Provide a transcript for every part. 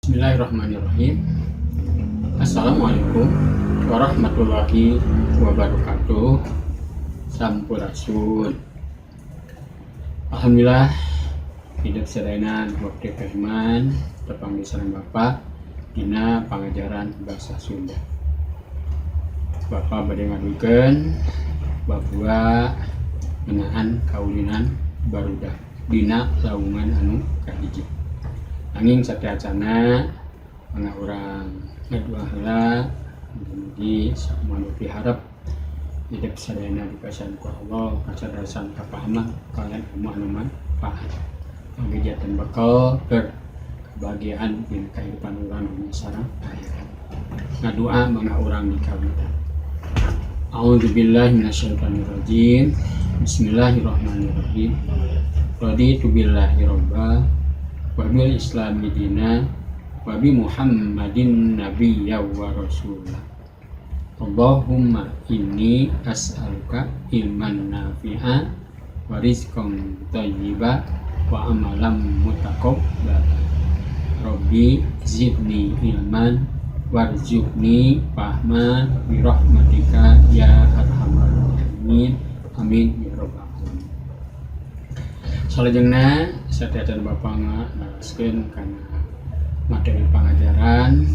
Bismillahirrahmanirrahim. Assalamualaikum warahmatullahi wabarakatuh. Sampurasun. Alhamdulillah, hidep sadayana waktu firman tepang di sareng Bapak dina pangajaran bahasa Sunda. Bapak bade ngadugikeun bab 2 ngeunaan kaulinan barudak dina lawungan anu kahiji. Nanging sateuacana mangga urang ngadua heula, mugi-mugi sakumaha nu piharep hidep sadayana dipasihan ku Allah kacerdasan, kapahaman kaliyan ilmu anu manfaat. Mugi janten bekal keur kebahagiaan dina kehidupan urang dunya sareng akhirat. Ngadua mangga urang dikawitan. A'udzubillahi minasyaitonirrajim. Bismillahirrahmanirrahim. Raditu billahi robba wa bil islami dina wa bi Muhammadin nabiyya wa rasulah. Allahumma inni as'aluka ilman nafi'a wa rizqan thayyiba wa amalan mutaqabbala. Rabbi zidni ilman warzuqni fahman bi rahmatika ya arhamar rahimin. Amin ya rabbal alamin. Salajengna sateuacan Bapak nganeraskeun kana materi pangajaran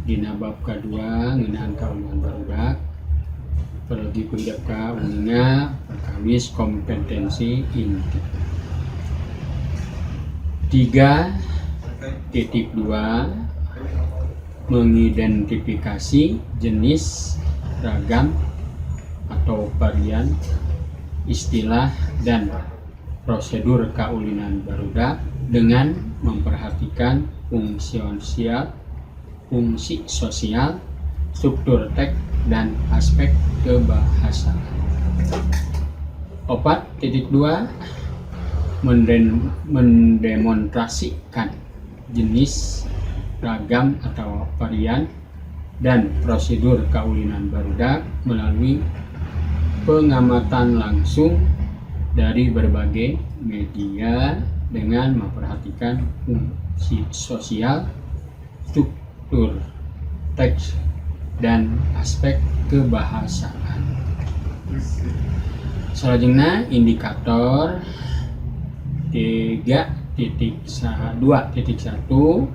dina bab kadua ngeunaan kaulinan barudak, perlu ku hidep kauninga perkawis kompetensi inti. 3.2 Mengidentifikasi jenis, ragam atau varian, istilah dan prosedur kaulinan barudak dengan memperhatikan fungsi sosial, struktur teks, dan aspek kebahasaan. 4.2 Mendemonstrasikan jenis, ragam atau varian, dan prosedur kaulinan barudak melalui pengamatan langsung dari berbagai media dengan memperhatikan fungsi sosial, struktur teks, dan aspek kebahasaan. Selanjutnya, indikator 3.2.1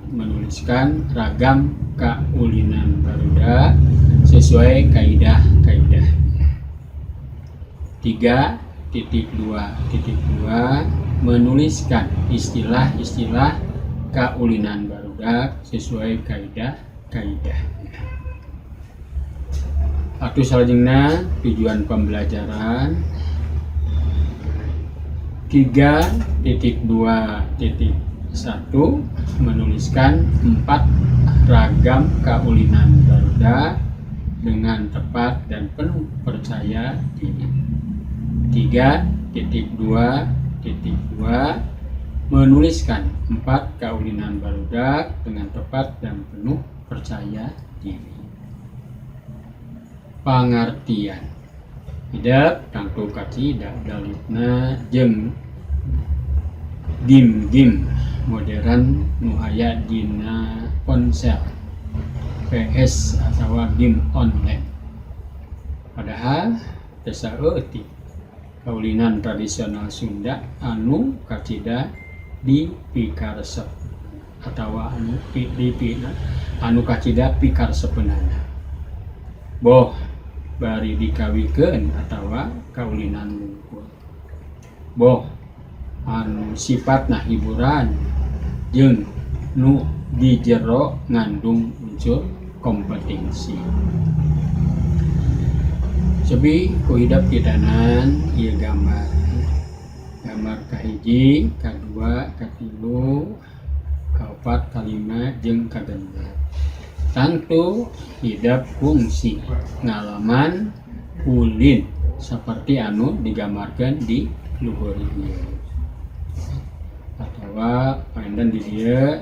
menuliskan ragam kaulinan barudak sesuai kaidah-kaidah. 3.2.2 Menuliskan istilah-istilah kaulinan barudak sesuai kaidah-kaidah. Atau selanjutnya, tujuan pembelajaran 3.2.1 Menuliskan empat ragam kaulinan barudak dengan tepat dan penuh percaya diri. 3.2.2 Menuliskan empat kaulinan barudak dengan tepat dan penuh percaya diri. Pangartian. Hidep tangtu kacida dalitna jeung game-game modern nu aya dina ponsel, PS atawa game online. Padahal teu saeutik kaulinan tradisional Sunda anu kacida dipikaresep atawa anu kacida pikaresepeunana. Boh bari dikawikeun atawa kaulinan wungkul. Boh anu sifatna hiburan jeung nu di jero ngandung unsur kompetensi. Cobi ku hidep titenan ieu gambar. Gambar kahiji, kadua, katilu, kaopat, kalima, jeung kagenep. Tangtu hidep kungsi ngalaman ulin saperti anu digambarkeun di luhur ieu. Atawa panginten di dieu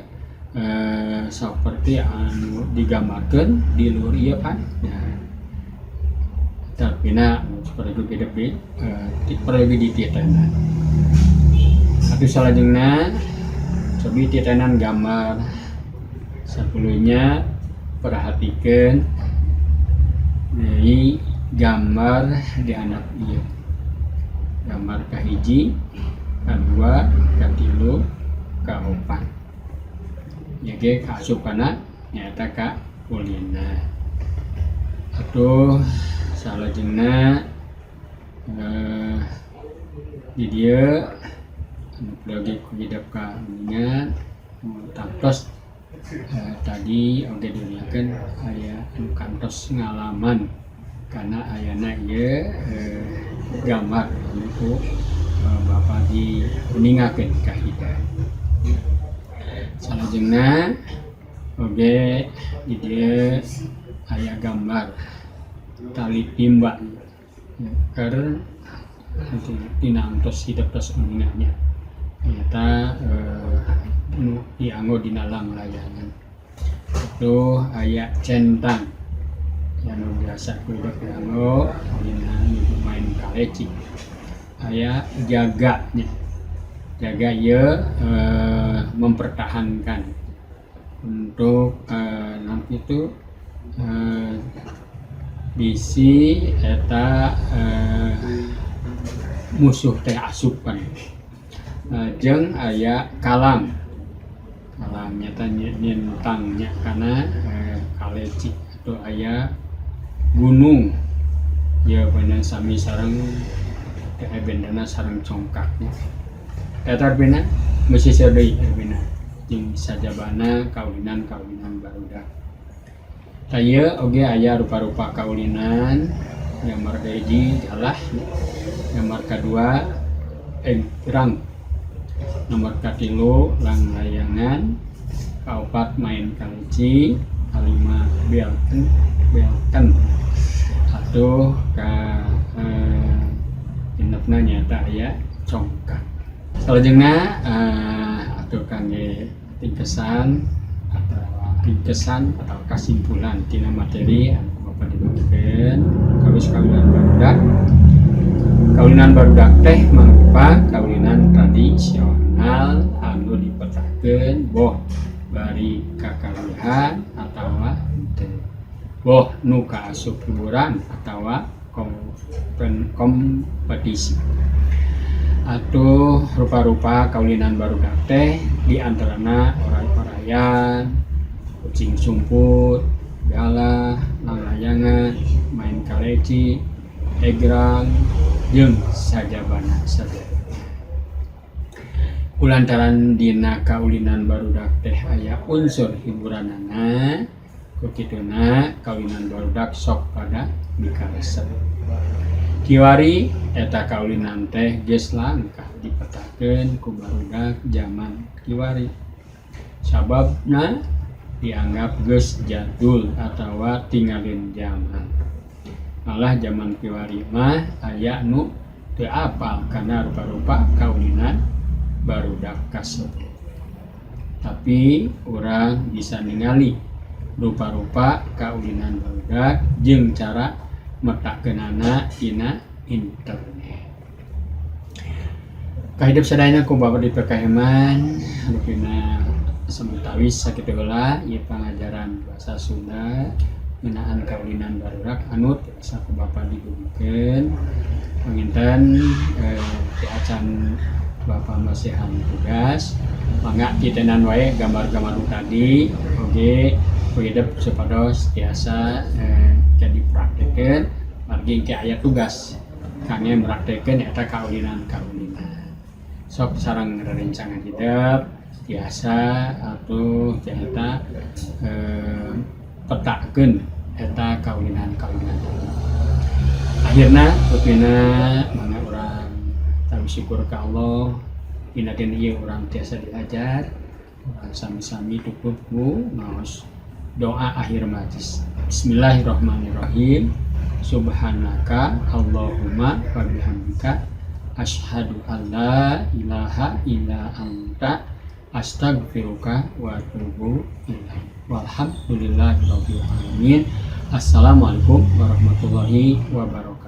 saperti anu digambarkeun di luhur ieu pan. Nah, tapina perlu hidep di perlu dititenan. Atuh salajengna cobi titenan gambar Satuluyna perhatikeun deui gambar di handap ieu. Gambar kahiji, kadua, katilu, kaopat. Ieu ge kaasup kana nyaeta kaulinan. Atuh salajengna di dieu anu lagi ku hidep kauningan tangtos tadi oge diuningakeun aya anu kantos ngalaman kana ayana ieu gambar anu ku Bapa diuningakeun ka hidep. Salajengna oge di dieu aya gambar tali timba keur tina antos hidep tos uninga nya nyaeta nu dianggo dina langlayangan. Atuh aya centang anu biasa ku hidep dianggo dina main kaleci. Aya jaga nya, jaga ieu mempertahankan untuk naon kitu bisi eta musuh teh asupan. Jeung aya kalang, kalang nyaeta nyentang nya kana kaleci atau aya gunung ieu beunang sami sareng bendana sareng congkak nya. Eta rupina mesisir deui rupina jeung sajabana kaulinan-kaulinan barudak. Tah ieu oge aya rupa-rupa kaulinan gambar kahiji galah, gambar kadua egrang, nomor katilu langlayangan, kaopat main kaleci, kalima belken belken atuh ka genepna nyaeta aya congkak. Salajengna atuh kangge ringkesan atau kasimpulan tina materi anu ku Bapa dibagikeun kawis kaulinan barudak. Kaulinan barudak teh mangrupa kaulinan tradisional anu dipetakeun boh bari kakalihan atawa henteu, boh nu kaasup hiburan atawa kompetisi. Atuh rupa-rupa kaulinan barudak teh diantarana oray-orayan, kucing sumput, galah, langlayangan, main kaleci, egrang, jeung sajabana sajabana. Kulantaran dina kaulinan barudak teh aya unsur hiburanana, ku kituna kaulinan barudak sok pada mikaresep. Kiwari eta kaulinan teh geus langka dipetakeun ku barudak jaman kiwari. Sababna dianggap geus jadul atawa tingalin jaman. Malah jaman kiwari mah aya nu teu apal kana rupa-rupa kaulinan barudak kasebut. Tapi urang bisa ningali rupa-rupa kaulinan barudak jeung cara metakeunana dina internet. Kahidep sadayana ku Bapa dipakaheman rupina samentawis sakitu heula ieu pangajaran bahasa Sunda ngeunaan kaulinan barudak anu tiasa ku Bapa didugikeun. Panginten ti acan Bapa masihan tugas mangga titenan wae gambar-gambar nu tadi oge ku hidep supados tiasa jadi praktekeun margi engke aya tugas kangge mraktekeun eta kaulinan-kaulinan. Sok sareng rerencangan hidep tiasa atuh nyaeta petakeun eta kaulinan-kaulinan tadi. Akhirna rupina mangga urang tawi syukur ka Allah dina dina ieu urang tiasa diajar, urang sami-sami tutup ku ngaos doa akhir majlis. Bismillahirrahmanirrahim. Subhanaka Allahumma wa bihamdika asyhadu an la ilaha illa anta astaghfiruka wa atubu ilaik. Walhamdulillahirabbil alamin. Assalamualaikum warahmatullahi wabarakatuh.